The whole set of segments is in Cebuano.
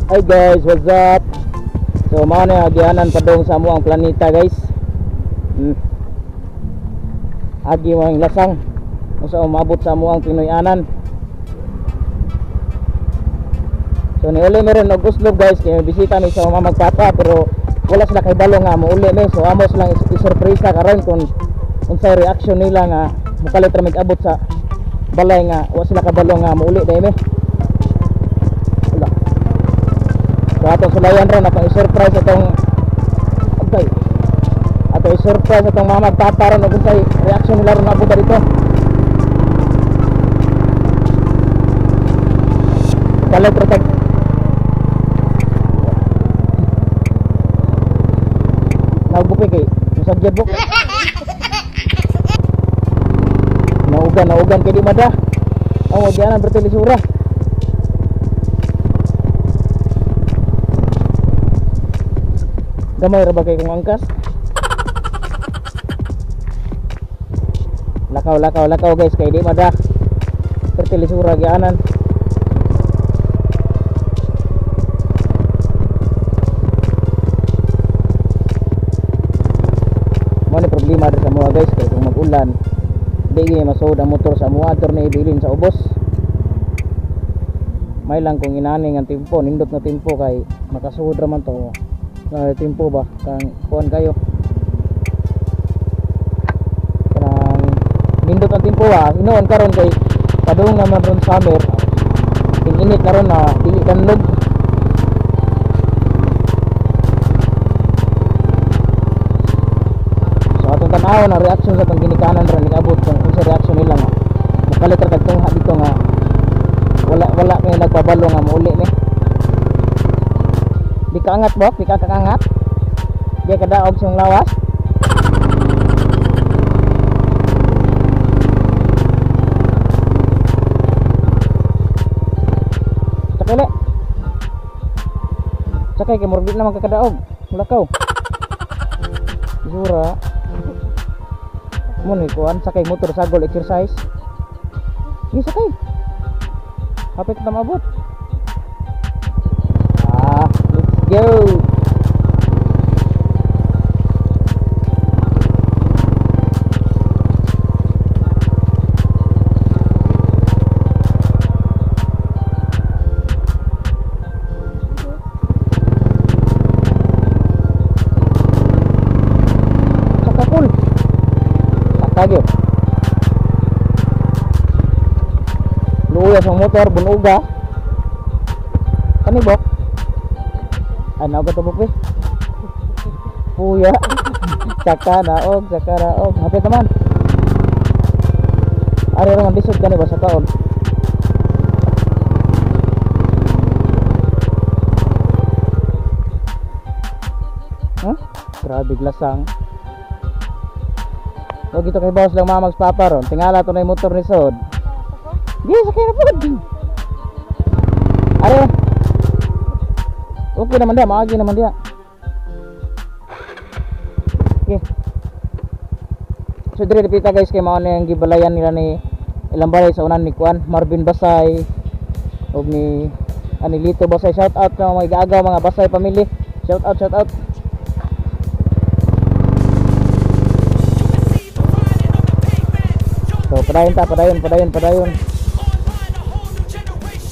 Hi guys, what's up? So mao na agianan padung sa amo ang planeta guys. Agi mo ang lasang unsa umabot sa amo ang Pinoy-anan. So niuli meron og uslob guys kay bisita mi sa mama magpapa pero wala sila kahibalo nga mouli mi. So amo silang isurpresa karon kung unsay reaction nila nga mokalit ra mig-abot sa balay nga wa sila kabalo nga mouli dai mi. So atong sulayan ron, atong i-surprise atong okay. Atong i-surprise atong mama at papa ron, kung sa'y reaction nila ron abot dito. Kalit protect. Naugbuki kay musagyad buk. Naugan, naugan kay di mada. Oh, wag yan ang bertelisura. Gamay ra ba kay kung angkas? Lakaw, lakaw, lakaw guys kay di mada. Pertilisura gianan. Mo ni problema diri sa mga guys kay kung mag-ulan, di gyud masuod ang motor sa amuha adto ni ibilin sa ubos. May lang kung inani nga timpo, nindot na timpo kay makasuod ra man to. Timpo ba kang kuan kayo kanang nindot ang timpo ba inoon karon kay padung naman ron summer ting-init na ron na dili kanlog. So atong tan-awon ang reaction sa atong ginikanan ron nag-abot kung unsa reaction nila nga mokalit ra tagtungha dito nga wala kay nagpabalo nga mouli ni. Di ka angat bok, di ka kaangat. Di ka daog siyang lawas. Sakay le. Sakay kay murag di naman kakadaog. Mulakaw. Isura. Mo ni kuan sakay motor sagol exercise. Sige sakay. Hapit na maabot. Ah, let's go. Saka cool. Saka gyud. Luya sa motor bunuga. Kani bok? Ay, naog ka tubok eh. Puya. Saka naog, saka naog. Hapit naman. Ari ra man lisod kani ba sa kaon. Huh? Grabe glasang. Wag ito kay boss lang mama papa ron. Tingala to na yung motor ni Sod. Di sakay na pod. Ari. Okay naman dia, maagi naman dia. Okay. So dire dipita guys kay mao na yung gibalayan nila ni ilang balay sa unan ni Kuan, Marvin Basay ug ni Anilito Basay. Shout out sa mga igaagaw mga Basay family. Shout out, shout out. So padayon ta, padayon, padayon, padayon.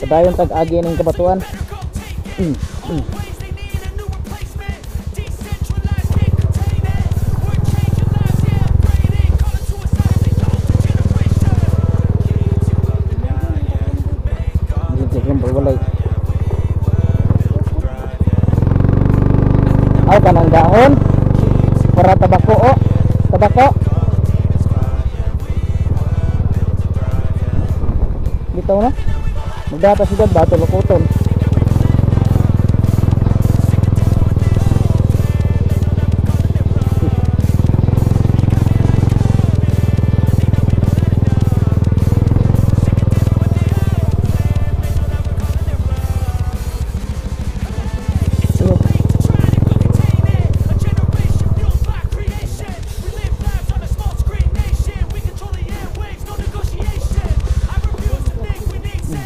Padayon tag agi ning kabatuan. Aw kanang dahon para tabako o tabako bitaw na magdata sugad bato lukuton.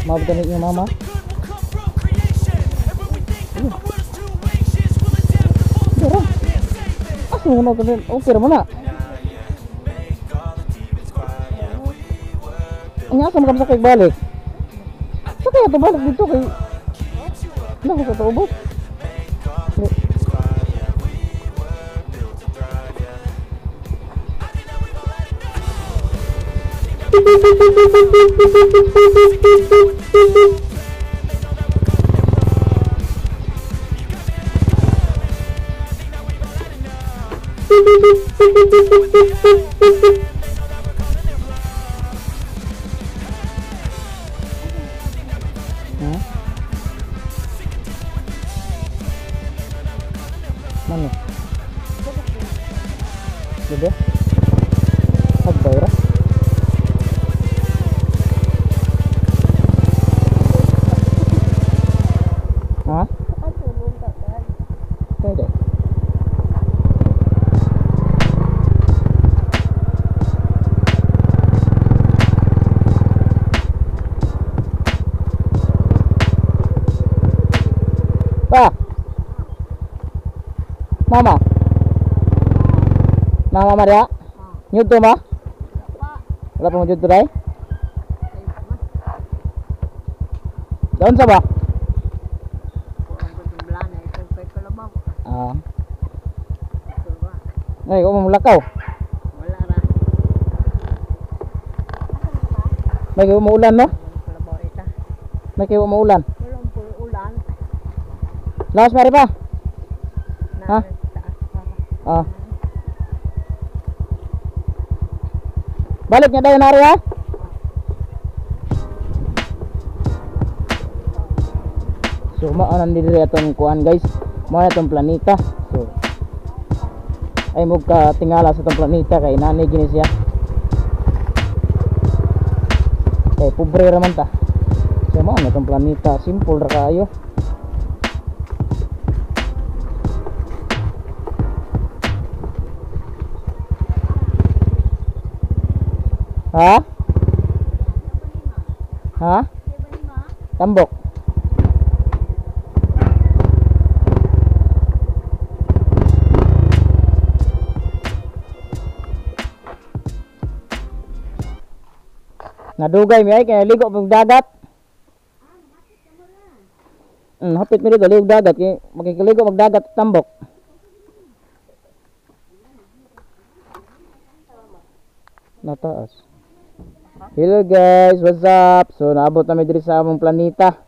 Mabutan niyo mama. Okay mo na, okay ra mo na. Ang asa mo sakay balik? Sakay ato balik dito kay Naku sa ubos. Mana? Bebe? Hagbay ra? Ha? Pwede. Pa! Mama. Mama Maria? Nyudto ba? Wala pa mo nyudto dai? Doon sa ba? Ah. Ay, ko mo lakaw. Wala ra. May kayo maulan no? May kayo maulan. Walang ulan. Laos mari pa? Ha? Ah. Balik niya dayon ari ha. So mao nang diri atong kuan guys. Mao na atong planeta. So ay mo ka tingala sa atong planeta kay nani gini siya. Kay pobre ra man ta. So mao na atong planeta, simple ra kaayo. Ha? Ha? Tambok. Nadugay mi ay kay ligo pag dagat. Hapit mi dito ligo dagat kay makikiligo magdagat tambok. Nataas. Hello guys, what's up? So naabot na mi diri sa among planeta.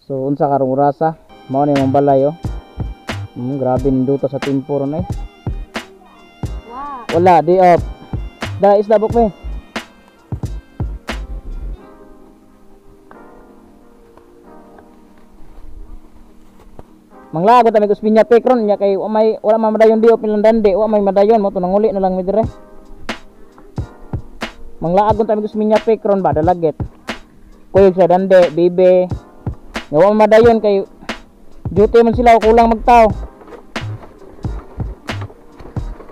So unsa karong orasa? Mao ni among balay oh. Grabe ninduta sa tempo ron ay. Wala di off. Da isda buk mi. Manglagot ami kus pinya pekron nya kay may wala man madayon di off nilang dande, wa may madayon mo to nanguli na lang mi dire. Manglaag ta mi kus pinya pekron ba dalagit. Kuyog sa dande, bibe. Nya wa man madayon kay duty man sila o kulang magtao.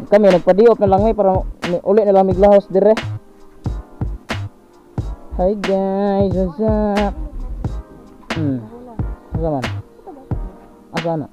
Kami nagpadiop na lang mi para uli na lang miglahos dire. Hi guys, what's up? Asa man? Asa na?